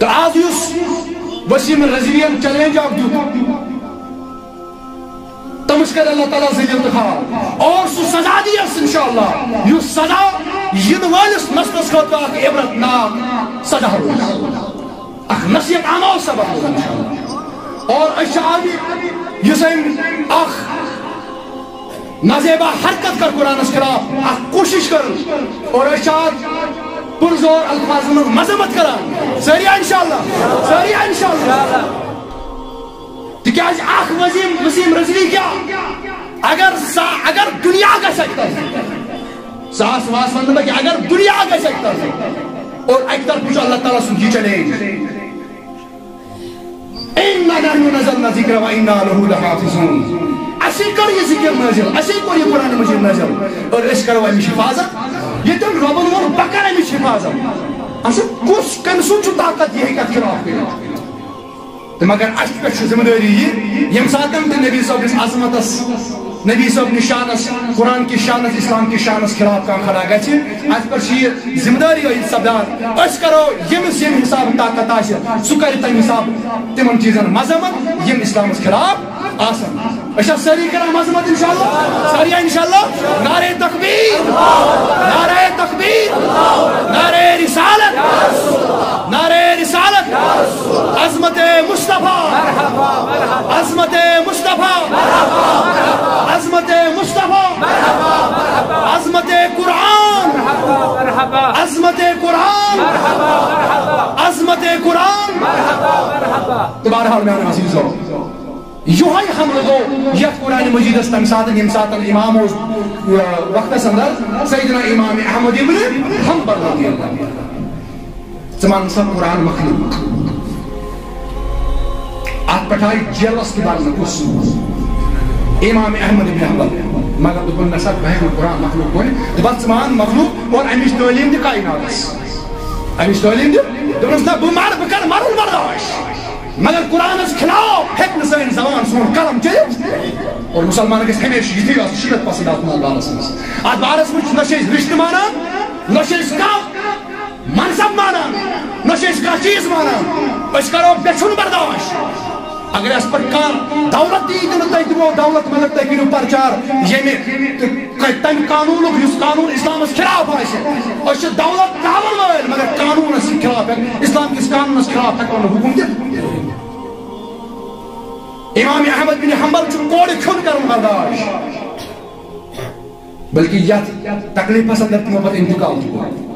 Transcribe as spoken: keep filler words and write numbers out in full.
تہٕ آز یُس وسیم رضوی ین چیلنج اکھ دیُت، تٔمِس کرِ اللہ تعالیٰ ذلیل تہٕ خوار۔ اور سُہ سزا دِیس انشاءاللہ، یُس سزا یِنہٕ وٲلِس نسلس خٲطرٕ اکھ عبرت ناک سزا روزِ، اکھ نصیحت آموز سبق روزِ انشاءاللہ۔ اور أسۍ چھِ آز یُس أمۍ اکھ نازیبا حرکت کر قرآنس خلاف، اکھ کوٗشش کٔر، اور أسۍ چھِ آز پُرزور الفاظن منٛز مذمت کران۔ سٲری انشاءاللہ، سٲری انشاءاللہ۔ تِکیازِ اکھ وسیم، وسیم رضوی کیٛاہ، اگر سا، اگر دُنیا گژھِ اَکہِ طرفہٕ، ساس واس ونہٕ بہٕ کہِ اگر دُنیا گژھِ اَکہِ طرفہٕ، اور اَکہِ طرفہٕ چھُ اللہ تعالیٰ سُنٛد یہِ چیلنج، انا نحن نزلنا الذکر و انا لہ لحافظون۔ اسی کٔر یہِ ذکر نٲزِل، اسی کوٚر یہِ قرآن مجید نٲزِل، اور أسۍ کرو اَمِچ حفاظت۔ ییٚتٮ۪ن رۄبن ووٚن، بہٕ کرٕ اَمِچ حفاظت، اَسہِ کُس، کٔمۍ سُنٛد چھُ طاقت یہِ ہیٚکہِ اَتھ خلاف کٔرِتھ؟ تہٕ مگر اَسہِ پٮ۪ٹھ چھِ ذمہٕ دٲری یہِ، ییٚمہِ ساتہٕ تہِ نبی صٲبنِس عظمتس، نبی صٲبنِس شانس، قرآن کِس شانس، اسلام کِس شانس خلاف کانٛہہ کھڑا گژھِ، اَسہِ پٮ۪ٹھ چھِ یہِ ذمہٕ دٲری عٲید سپدان۔ أسۍ کرو ییٚمِس ییٚمہِ حسابہٕ طاقت آسہِ، سُہ کرِ تَمہِ حسابہٕ تِمن چیٖزن مذمت، یِم اسلامس خلاف آسن۔ أسۍ چھا سٲری کران مذمت انشاءاللہ؟ سٲری انشاءاللہ؟ نعرہ تکبیر، نعرہ تکبیر، نعرہ رسالت، نعرہ رسالت، عظمت مصطفیٰ، عظمت مصطفیٰ، عظمت مصطفیٰ، عظمت قرآن، عظمت قرآن، عظمت قرآن۔ تو بہرحال میانیو عزیزو، یہے حملہٕ گوٚو یتھ قرآن مجیدس تمہِ ساتہٕ، ییٚمہِ ساتہٕ امام اوس، آ، وقتس اندر سیدنا امام احمد ابن حنبل رضی اللہ عنہ۔ ژٕ مان سا قرآن مخلوق۔ اتھ پٮ۪ٹھ آیہِ جیلس تہِ برنہٕ کُس؟ امام احمد ابن حنبل۔ مگر دوٚپُن، نہ سا، بہٕ ہٮ۪کہٕ نہٕ قرآن مخلوق ؤنِتھ۔ دوٚپُن، ژٕ مان مخلوق اور امِچ تعلیٖم تہِ کائناتس۔ امِچ تعلیٖم تہِ۔ دوٚپنس، نہ، بہٕ مرٕ، بہٕ کرٕ مرُن برداش۔ مگر قرآنس خلاف ہیٚکہِ نہٕ سٲنۍ زبان، سون قلم چٔلِتھ۔ اور مسلمان گژھِ ہمیشہِ یِتھُے آسُن شدت پسند اتھ بارس منٛز۔ اتھ بارس منٛز چھِ نہ چھِ أسۍ رشتہٕ مانان، نہ چھِ أسۍ کانٛہہ منصب مانان، نہ چھِ أسۍ کانٛہہ چیٖز مانان۔ أسۍ کرو بیچھُن برداش۔ اگر اَسہِ پٮ۪ٹھ کانٛہہ دولت تہِ یی دِنہٕ، تۄہہِ دِمو دولت، مگر تُہۍ کٔرِو پرچار ییٚمہِ تہٕ تَمہِ قانوٗنُک یُس قانوٗن اِسلامَس خلاف آسہِ۔ أسۍ چھِ دولت ترٛاوَن وٲلۍ، مگر قانوٗنَس خلاف ہٮ۪کو، اِسلام کِس قانوٗنَس خلاف ہٮ۪کو نہٕ حُکُم دِتھ۔ امام احمد بن حنبل چھُ کورِ کھیوٚن کران برداش، بلکہِ یَتھ تکلیٖفَس اندر تِمو پتہٕ انتقال تہِ کوٚر۔